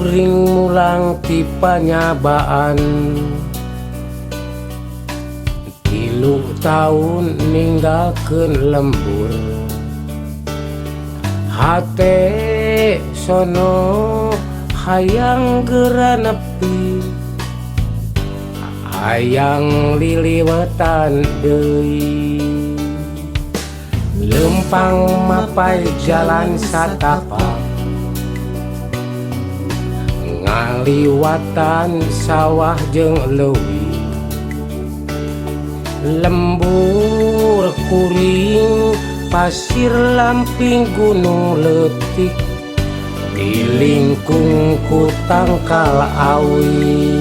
Kuring mulang ti panyabaan, 3 tahun ninggalkeun lembur. Hate sono hayang geura nepi, hayang liliwetan deui. Lempang mapai jalan satapak, ngaliwatan sawah jeung leuwi. Lembur kuring pasir lamping gunung leutik, di lingkung ku tangkal awi.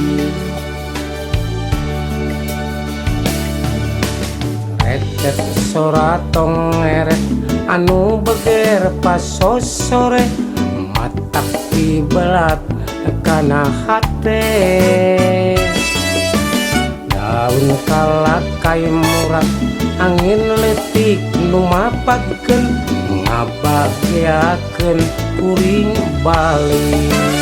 Recet sora tongeret anu beger pasosore, matak dibelat kana hate. Daun kalakai murah angin leutik nu mapagkeun, ngabageakeun kuring balik.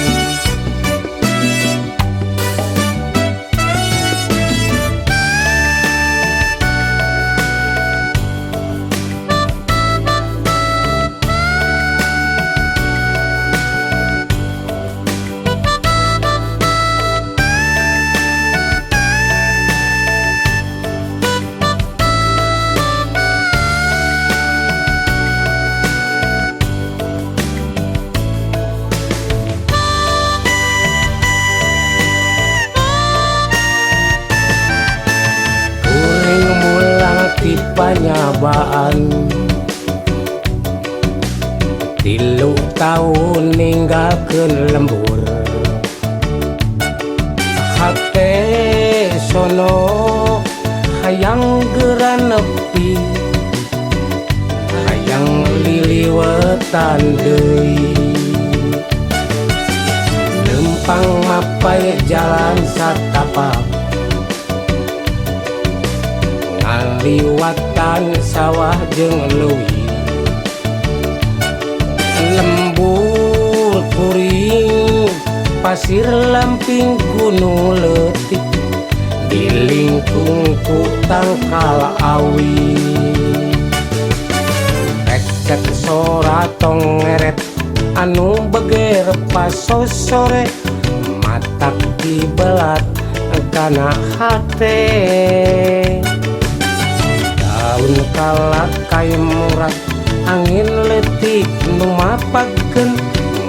Panyabaan 3 tahun ninggalkeun lembur. Hate sono hayang geura nepi, hayang liliwetan deui. Lempang mapai jalan satapak, ngaliwatan sawah jeung leuwi. Lembur kuring pasir lamping gunung leutik, di lingkung ku tangkal awi. Recet sora tongeret anu beger pasosore, matak dibelat kana hate. Daun kalakai murah angin leutik nu mapagkeun,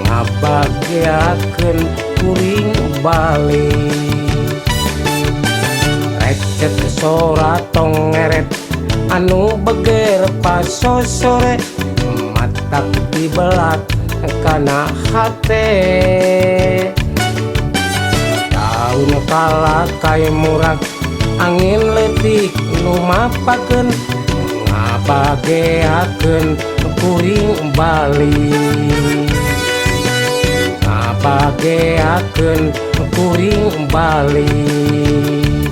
ngabageakeun kuring balik. Recet sora tongeret anu beger pasosore, matak dibelat kana hate. Daun kalakai murah angin leutik nu mapakeun, ngabageakeun kuring balik. Ngabageakeun kuring balik.